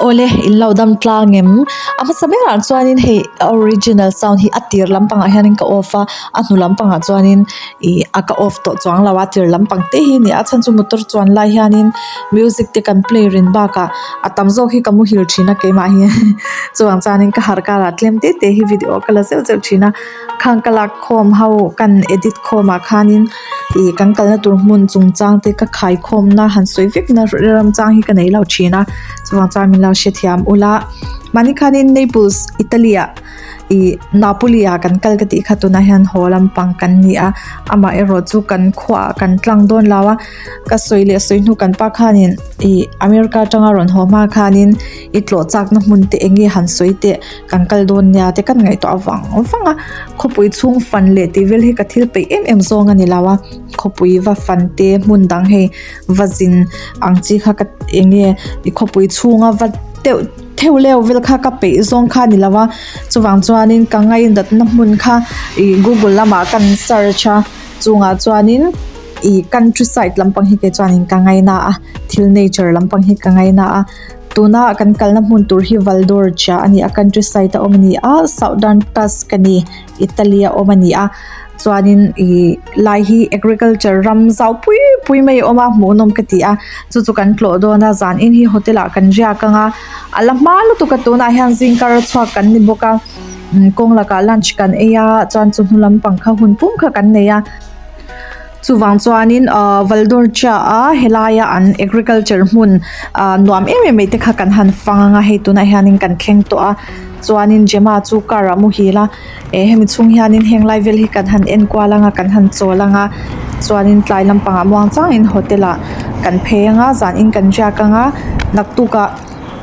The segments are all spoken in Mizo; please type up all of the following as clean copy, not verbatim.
Awle in lo dam tlang em? A hmasa berah chuanin hei original sound hi a tir lampangah hianin ka off a a hnu lampangah chuanin ih a ka off tawh chuang lo a tir lampang te hi a ni a chhan chu motor chuan lai hianin music te kan play rin bakah a tam zawk hi ka muhil thin a keimah hi chuvang chuanin ka harh karah tlem te te hi video ka la zeuh zeuh thin a khang ka lak khawm ho kan edit khawm ah khanin ih kan kalna tur hmun chung chang te ka khai khawm na han sawi vek na ram chang hi ka nei lo thin a chuvang chuan min lo hrethiam ula mahni khanin Naples Italy ah ih Napoli ah kan kal ka tih kha tunah hian haw lampang kan ni a amaherawh chu kan khuaah kan tlang dawn lo a ka sawi leh sawi hnu kan pa khanin ih America atanga rawn haw hma khanin i tlawh chakna hmun te eng nge han sawi teh kan kal dawn nia te kan ngaihtuah vang vang a khawpui chhung fan leh tih vel hi ka thil peih em em zawng a ni lo a khawpui va fan te hmun dang hei va zin ang chi kha ka eng nge i khawpui chhunga va deuh theuh leu vel kha ka peih zawng kha a ni lo a chuvang chuanin ka ngainatna hmun kha ih google lamah kan search a chungah chuanin ih country side lampang hi kei chuanin ka ngaina a thil nature lampang hi ka ngaina a tuna kan kalna hmun tur hi Valdorcia a ni a country side a awm a ni a southern Tuscany Italy a awm a ni a chuanin ih lai hi agriculture ram zau pui pui mai a awm a hmuhnawm ka ti a chu chu kan tlawh dawn a zan in hi hotel ah kan riak ang a a la hma lutuk a tunah hian zing kar a chhuak kan ni bawk a kawng lakah lunch kan ei a chuan chu hnu lampang kha hun pum kha kan nei a. Chuvang chuanin ahh Valdorcia a helaia an agriculture hmun ahh nuam em em mai te kha kan han fang ang a hei tunah hianin kan thleng tawh a chuanin Gemma chu car ah muhil a eh hemi chhung hianin heng lai vel hi kan han en kual ang a kan han chawl ang a chuanin tlai lampangah muang changin hotel ah kan phei ang a zan in kan riak ang a naktuk ah.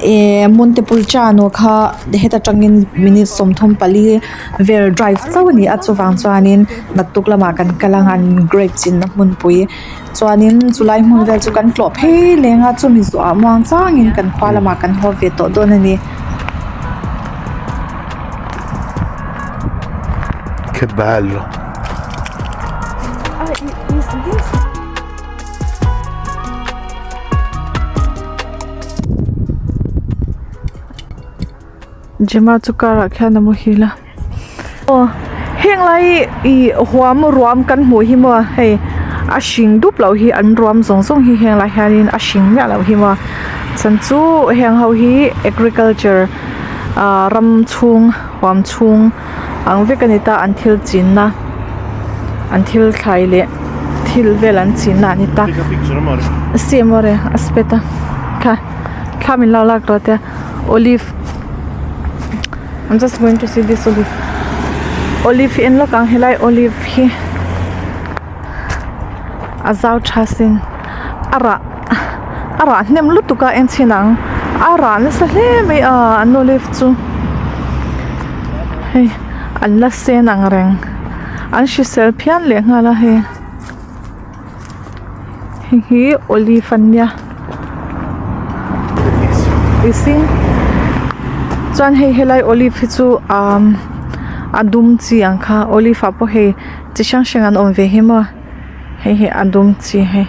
Ehh Montepulciano kha heta tangin minute 34 vel drive chauh a ni a chuvang chuanin naktuk lamah kan kal ang an grape chinna hmunpui chuanin chulai hmun vel chu kan tlawh phei leng a chumi zawhah muang changin kan khua lamah kan haw ve tawh dawn a ni. Che bello. Gemma chu car ah khian a muhil a aw heng lai ih huam ruam kan hmuh hi maw hei a hring dup loh hi an ruam zawng zawng hi heng lai hianin a hring miah loh hi maw chhan chu heng ho hi agriculture ah ram chhung huam chhung ang vek a ni ta an thil chinna an thil thlai leh thil vel an chinna a ni ta si amore aspetta kha thla min lo lak rawh tia olive I'm just going to see this olive olive hi en lawk ang helai olive hi a zau tha sin a rah a rah hnem lutuk a en chhin ang a rah nasa hle mai a an olive chu hei an la sen ang reng an hrisel phian leh nghal a hei hei hi olive an nia mihring chuan hei helai olive hi chu umm a dum chi ang kha olive ah pawh hei chi hrang hrang an awm ve hi maw hei hi a dum chi hei.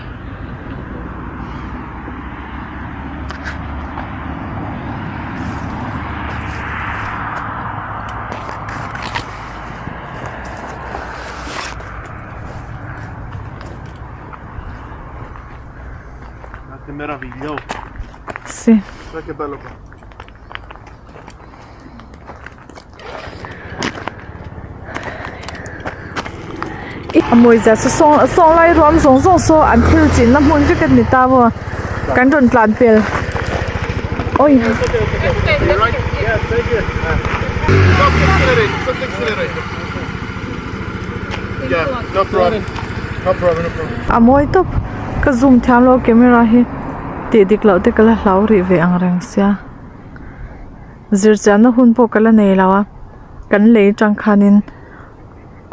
Che meraviglia oh. Sì. Guarda che bello qua. A mawi zia chu saw saw lai ruam zawng zawng saw an thil chinna hmun vek a ni ta maw kan rawn tlan pel awi. A mawi tawp ka zoom thiam lo camera hi tih dik loh te ka la hlau rih ve ang reng sia. Zirchianna hun pawh ka la nei lo a kan lei atang khanin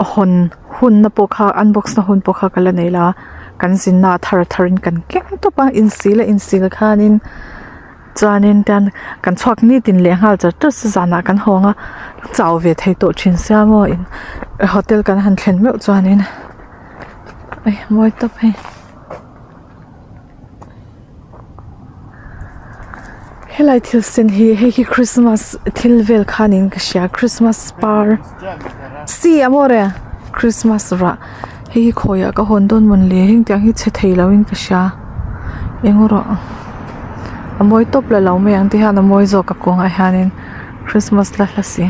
a hawn hunna pawh kha unbox na hun pawh kha ka la nei lo a kan zinna ah thar tharin kan keng tawp a insil a insil khanin chuanin tian kan chhuak nitin leh nghal char char se zanah kan hawng a chau ve thei tawh thin sia maw in hotel kan han thlen meuh chuanin ai mawi tawp hei. Helai thil sen hi hei hi christmas thil vel kha niin ka hria christmas par si a maw re christmas rah hei hi khawiah ka hawn dawn mawn le heng tiang hi chhe thei lo in ka hria eng erawh a mawi tawp la lo mai ang te hian a mawi zawk a kawngah hianin christmas la hla si.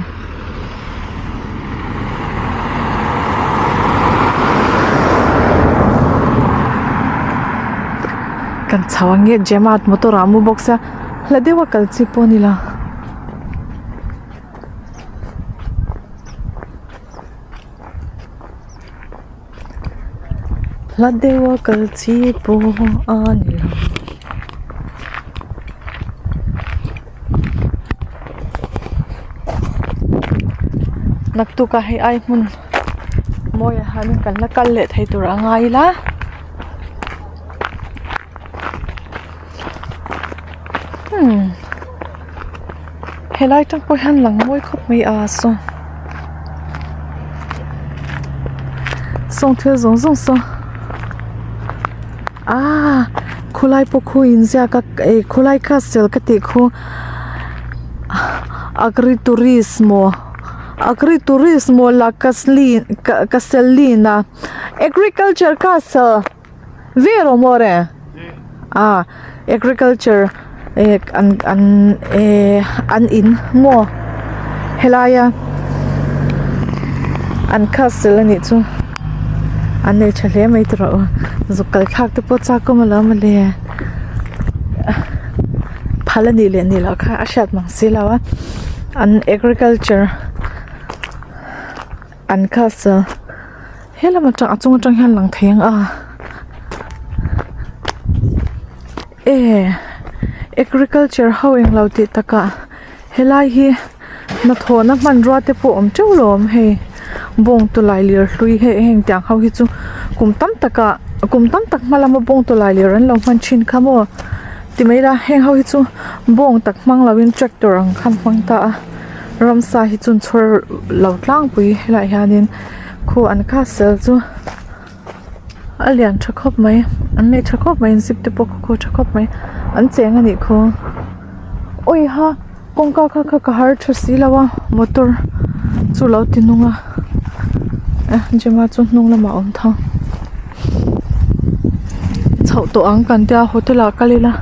Kan chho ang nge Gemma motor ah a mu bawk sia hla deuh a kal chi pawh a ni lo. Hla deuh a kal chi pawh a ni lo. Naktuk ah hei ai hmun mawi ah hianin kan la kal leh thei tur a ngai ila. Hmm helai tang pawh hian lang mawi khawp mai a saw sawng thil zawng zawng saw ah khulai pawh khu inziak a eh khulai castle ka tih khu agriturismo agriturismo la casellina agriculture castle. Vero more ah agriculture eh an an eh an in maw helaia an castle anih chu an nei tha hle mai tawh rawh u zuk kal thlak te pawh chak awm alawm mawle phal anih leh nih loh kha a hriat mang si lo a an agriculture an castle. He lam atang a chung atang hian lang thei ang a eh agriculture ho englo tih takah helai hi hnathawhna hmanrua te pawh awm teuh lo awm hei bawng tawlailir hlui hei heng tiang ho hi chu kum tam takah kum tam tak hma lama bawng tawlailir an lo hman thin kha maw ti mai ila heng ho hi chu bawng tak hmang lovin tractor ang khan hmang ta a ramsa hi chu an chhawr lo tlangpui helaiah hianin. Khu an castle chu a lian tha khawp mai an nei tha khawp mai an zip te pawh khu tha khawp mai an cheng a nih khu awi ha kawngka kha kha ka har tha si lo a motor chu lo ti nung a eh Gemma chu hnung lamah a awm thung chhoh tawh ang kan tia hotel ah kal ila.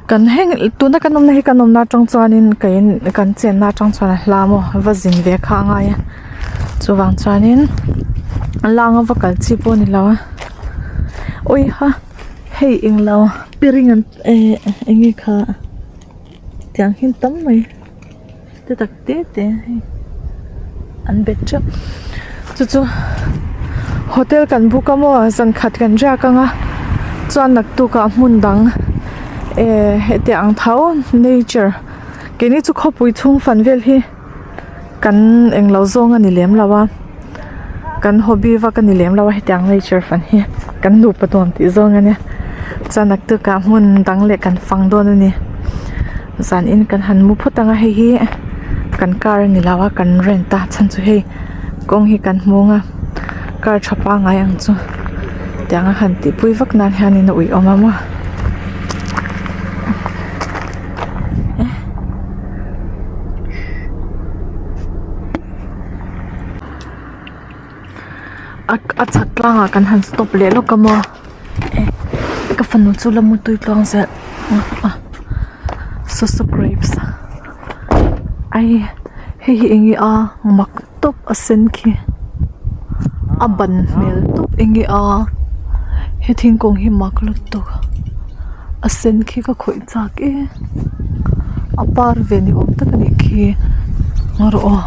Kan heng tuna kan awmna hi kan awmna atang chuanin keiin kan chenna atang chuan a hla maw va zin ve kha a ngai a chuvang chuanin a langa va kal chi pawh a ni lo a awiha hei englo piring an eh eng nge kha tiang hi an tam mai te tak te te hei an bet teuh chu chu hotel kan book a maw zan khat kan riak ang a chuan naktuk ah hmun dang eh heti ang tho nature keini chu khawpui chhung fan vel hi kan englo zawng a ni lem lo a kan hobby vak a ni lem lo a hetiang nature fan hi kan nupa nuam tih zawng a nia chuan naktuk ah hmun dang leh kan fang dawn a ni. Zan in kan han mu phawt ang a hei hi kan car a ni lo a kan rent a chhan chu hei kawng hi kan hmung a car tha pangai ang chu tiang a han tih pui vak nan hianin a ui awm a maw. A chhak tlangah kan han stop leh lawk a maw ka fanu chu la mutui tluang zel a soso grapes ai hei hi eng nge a mak tawp a sen khi a ban hmel tawp eng nge a he thingkung hi mak lutuk a sen khi ka khawih chak e a par ve ni awm tak a nih khi ngaw rawh aw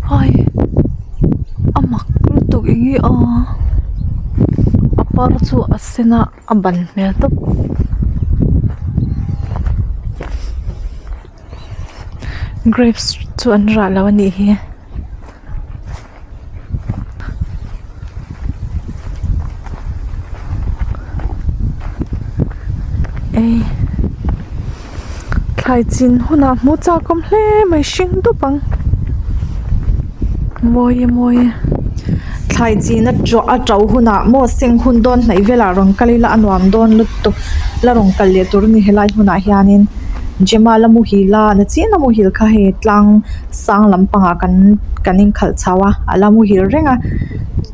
hai a mak lutuk eng nge a a par chu a sen a a ban hmel tawp. Grapes chu an rah lo a nih hi. Ei thlai chin hunah hmuh chak awm hle mai hring dup ang mawi e mawi e. Thlai chin a a to hunah maw seng hun dawn hnaih velah rawn kal ila a nuam dawn lutuk la rawn kal leh tur a ni helai hmunah hianin Gemma la muhil a na chin a muhil kha hei tlang sang lampangah kan kan inkhalh chho a a la muhil reng a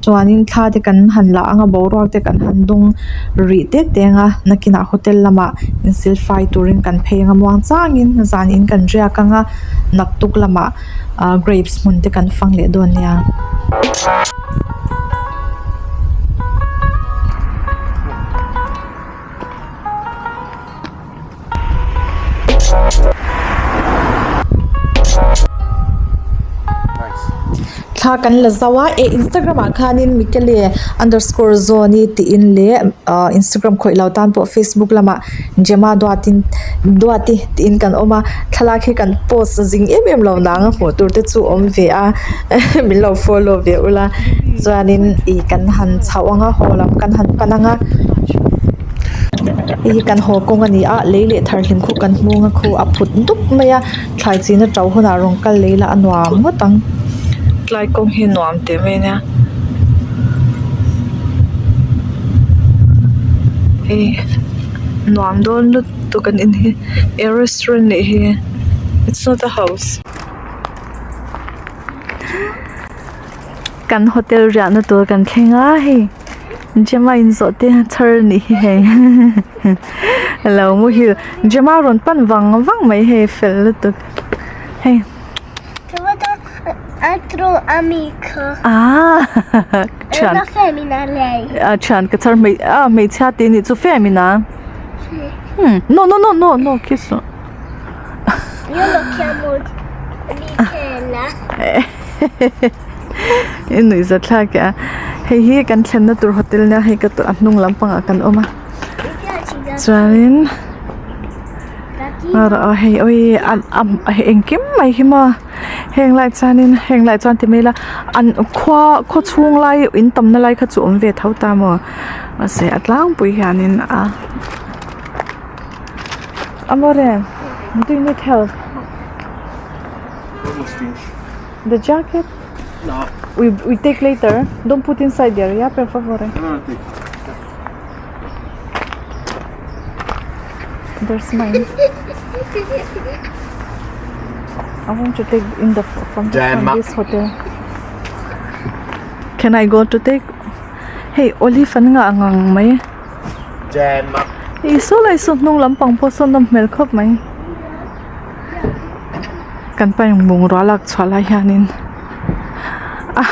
chuanin thla te kan han la ang a boruak te kan han dawng rih tet te ang a nakinah hotel lamah insilfai turin kan phei ang a muang changin zanin kan riak ang a naktuk lamah. Ahh grapes hmun te kan fang leh dawn nia. Thla kan la zauh a eh instagram ah khanin michele underscore zawni tiin leh ahh instagram khawih lo tan pawh facebook lamah Gemma duatin duati tiin kan awm a thlalak hi kan post zing em em lo nang a hmuh tur te chu awm ve a min lo follow ve ula chuanin ih kan han chhoh ang a haw lam kan han pan ang a hei hi kan haw kawng a ni a lei leh thar hlim khu kan hmung a khu a phut dup mai a thlai chin a to hunah rawn kal lei lah a nuam ngawt ang tlai kawng hi nuam teh mai a nia. Hei nuam dawn lutuk an in hi a restaurant nih hi it's not a house kan hotel riahna tur kan thleng a hei Gemma in zawh te chhar a nih hi hei a lo muhil Gemma rawn pan vang vang mai hei fel lutuk hei. Altro amico. Ah, È una femmina lei. A thian ka chhar hmei ah hmeichhia tih anih chu femina. Sì. Hmm, no no no no no kiss suh. Io lo chiamo Michela. I nuih za thlak e a. Hei hi kan thlenna tur hotel nia hei ka a hnung lampangah kan awm a. Mi piace da Chuanin latino. a hei awi a engkim mai hi maw. Heng lai chuanin heng lai chuan ti mai ila an khua khaw chhung lai in tamna lai kha chu awm ve tho ta maw mahse a tlangpui hianin a amore do you need help the jacket No. we we take later don't put inside there yeah per favore There's mine. I want to take in the from, the, from this hotel. Can I go to take? Hey, olive an nga ngang mai. Gemma. Ei saw lai saw hnung lampang pawh sawn nawm hmel khawp mai. Kan pa in bungrua lak chhuah lai hianin a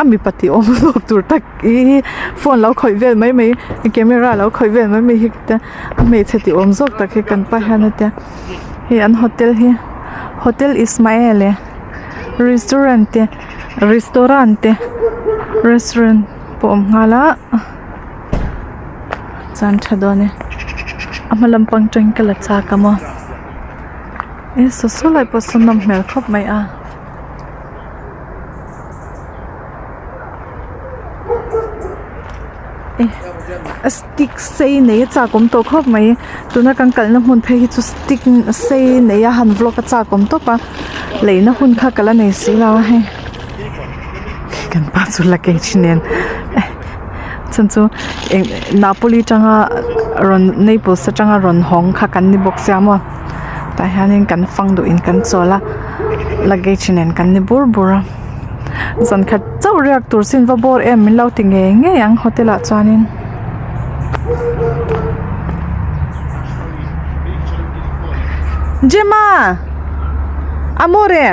a mipa tih awm zawk tur tak. Ih phone lo khawih vel mai mai camera lo khawih vel mai mai hi te a hmeichhe tih awm zawk tak hi kan pa hian a tia hei an hotel hi hotel Ismael e restaurant te restaurant te restaurant pawh a awm nghal a chuan tha dawn e a hma lampang tang ka la chak a maw e saw saw lai pawh saw nawm hmel khawp mai a. Stick sei nei a chak awm tawh khawp mai tuna kan kalna hmun phei hi chu stick sei nei a han vlog a chak awm tawp a leina hun kha ka la nei si lo a hei kan pa chu luggage nen chhan chu eng Napoli tanga rawn Naples atanga rawn hawng kha kan ni bawk sia maw tah hianin kan fang duhin kan chawl a luggage nen kan ni bur bur a. Zan khat chauh riak tur sin va bawr em min lo ti ngei ngei ang hotel ah chuanin. Gemma! Amore!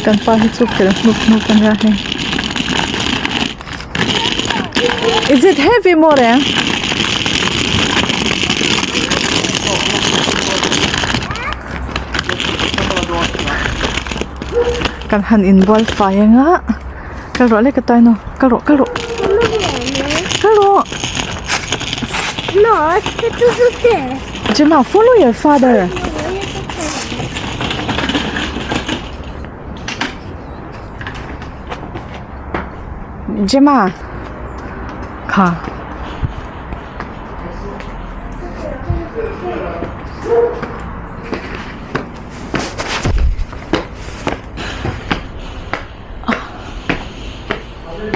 Kan pa hi chu fel hnup hnup a nia hei. Is it heavy more? Kan han inbual fai anga kal rawh le ka taino kal rawh kal rawh kal rawh No, aspetto su te. Gemma follow your father. Gemma kha. 3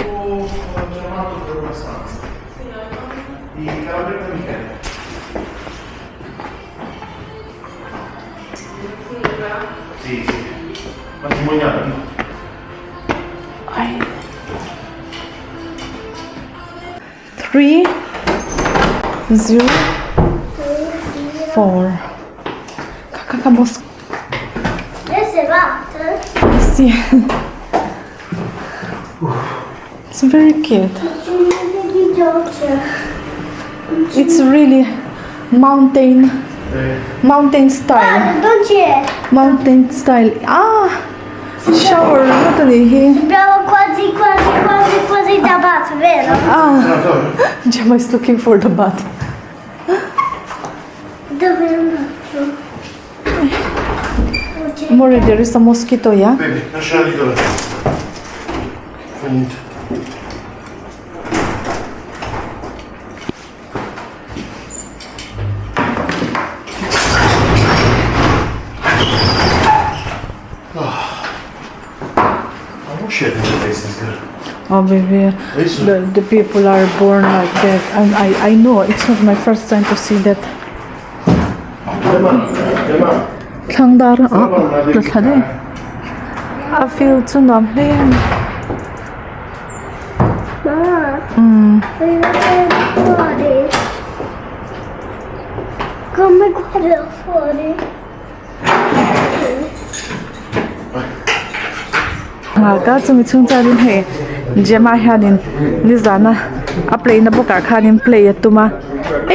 0 4 kha kha boss Sì. It's very cute. It's really mountain mountain style. Mountain style. Ah, shower ringawt a nih hi. Ah, Gemma is looking for the bath. Amore, there is a mosquito, yeah? Baby, lasciala lì dove. Fa niente. I wish you had face this good. Oh, baby, the, the people are born like that. And I, I know it's not my first time to see that. Thlang dar ah tla thla daih a field chu nuam hle a ni. Nghak a chumi chhung chuanin hei Gemma hianin nizana a play na bawkah khanin play a tum a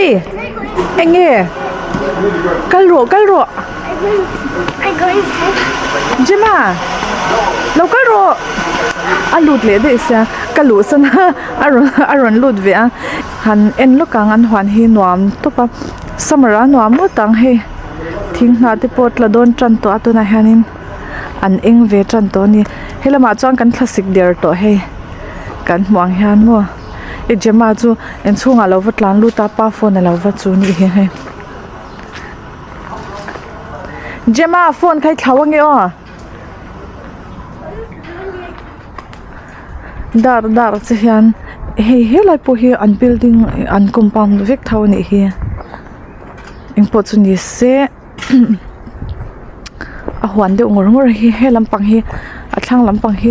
ei eng nge kal rawh kal rawh Gemma lo kal rawh a lut leh daih sia ka luh san a a rawn a rawn lut ve a han en lawk ang an huan hi nuam tawp a summer a nuam ngawt ang hei thing hnah te pawh tla dawn tan tawh a tunah hianin an eng ve tan tawh a ni he lamah chuan kan thlasik der tawh hei kan hmuh ang hian maw i Gemma chu inchhungah alo va tlan lut a pa phone alo va chu nih hi hei Gemma phone kha i thlau ange aw. Dar dar che hian hei helai pawh hi an building an compound vek tho a nih hi engpawh chu ni se a huan deuh ngawr ngawr hi he lampang hi a thlang lampang hi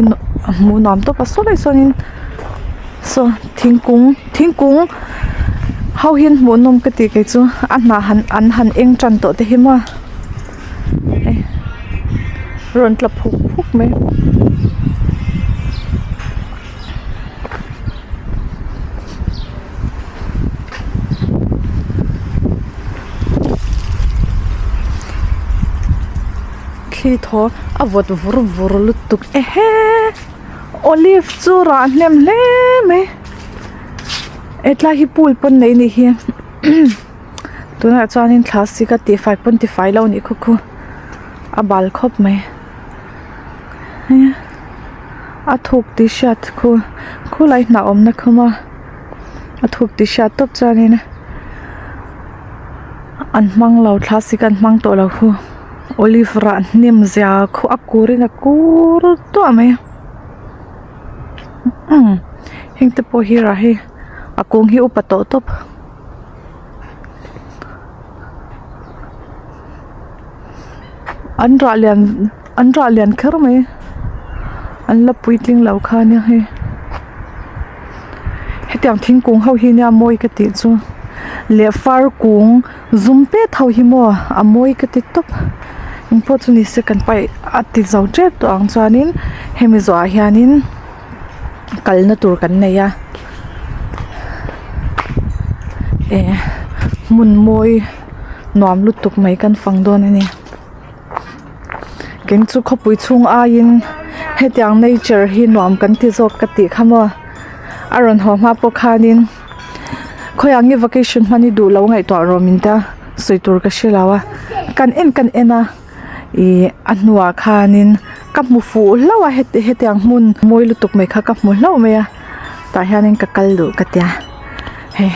hmuh nuam tawp a saw lai sawnin saw thingkung thingkung ho hian hmuh nawm ka ti kei chu a hnah han an han eng tan tawh te hi maw hei rawn tla phuk phuk mai. Thli thaw a vawt vur vur lutuk ehe olive chu rah hnem hle mai hetlai hi pool pawn nei anih hi tunah chuanin thla sik a tihfai pawn tifai lo anih khu khu a bal khawp mai. A thuk tih hriat khu khulai hnah awmna khum a a thuk tih hriat tawp chuanin an hmang lo thla sik an hmang tawh lo khu olive rah hnim zia khu a kur in a kur duah mai umm heng te pawh hi rah hi a kung hi upa tawh tawp. An rah lian an rah lian kher mai an la puitling lo kha ania hei hetiang thingkung ho hi nia mawi ka tih chu leh far kung zum pet ho hi maw a mawi ka ti tawp engpawh chu ni se kan paih a ti zo tep tawh ang chuanin hemi zawhah hianin kalna tur kan nei a eh hmun mawi nuam lutuk mai kan fang dawn a ni keng chu khawpui chhung aiin hetiang nature hi nuam kan ti zawk ka tih kha maw a rawn haw hma pawh khanin khawiah nge vacation hman i duh lo ngaihtuah rawh min tia sawi tur ka hre lo a kan en kan en a. Ihh a hnuah khanin ka hmu fuh hlauh a heti hetiang hmun mawi lutuk mai kha ka hmu hlauh mai a tah hianin ka kal duh ka tia hei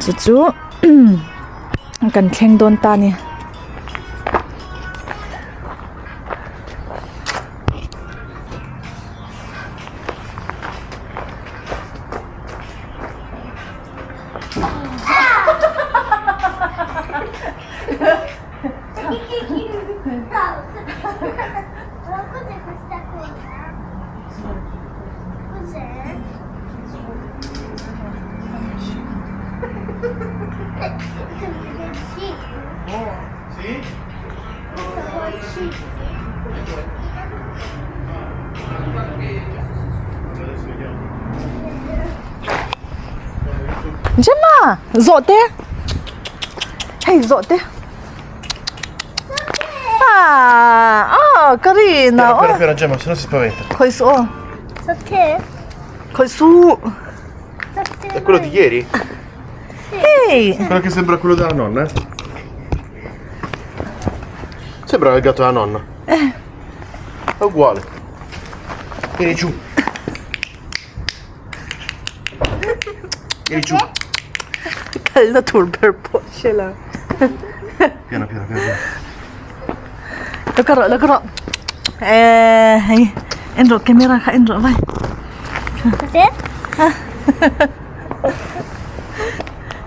chu chu kan thleng dawn ta a ni. Ma cos'è questa cosa? Cos'è? Sono del cibo. Sì? Sono il cibo. Adesso vediamo. Gemma! Zawhte! Hei zawhte! Ah! Oh, carina! Piano, piano, piano, Gemma, sennò si spaventa. Khawih suh aw. Sawte. Khawih suh. Sawte. È quello di ieri? Hei! Quello che sembra quello della nonna, eh? Sembra il gatto della nonna. Eh. È uguale. Vieni giù. Vieni giù. Kalna tur ber pawh hre lo. Piano piano piano. Lo ka rawh lo ka rawh. Eh hei en rawh camera kha en rawh vai.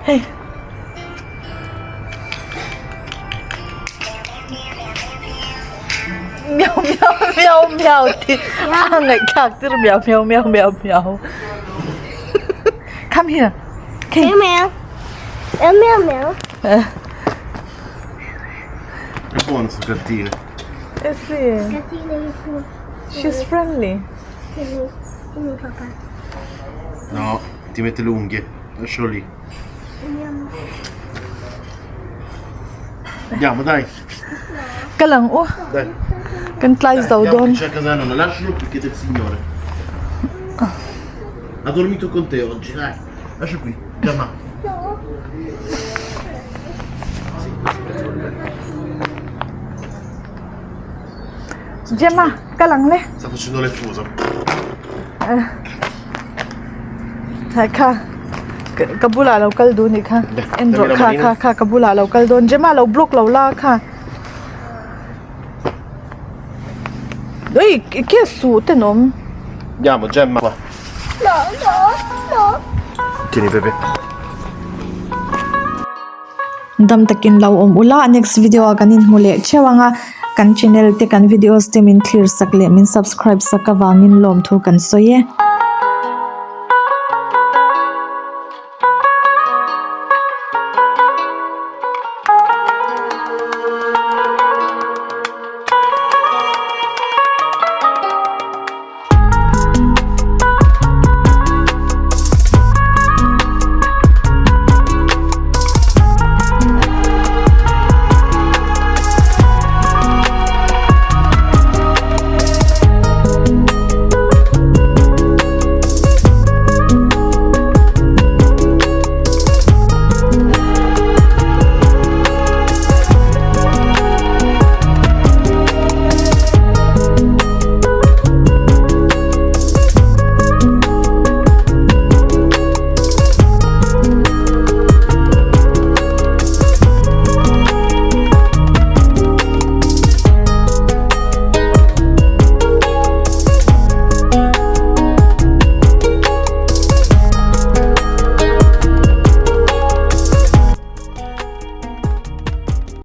Hei. Meow meow meow meow tih a ngaihthlak tir meow meow meow meow meow. Come here. Meow meow. Meow meow meow. È buono sto gattino. Eh sì. Gattino che She's friendly. Tieni, tieni papà. No, ti mette le unghie. Lascialo lì. Andiamo. Andiamo, dai. Kal ang u. Dai. Kan tlai zo Andiamo dawn. che c'è a casa nonna. Lascialo perché è del signore. Ha dormito con te oggi, dai. Lascia qui. Chiama. No. Sì, questo pezzo va bene. Gemma, kal ang le. Sta facendo le fusa. Thai kha ka bulah lo kal duh nih kha en rawh kha kha kha ka bulah lo kal dawn Gemma lo block lo la kha ui ke suh te an awm. Andiamo Gemma. No no no. Tieni bebè. Dam takin lo awm ula next video ah kan inhmu leh theuh ang a kan channel te kan videos te min thlir sak leh min subscribe sak avangin lawmthu kan sawi e.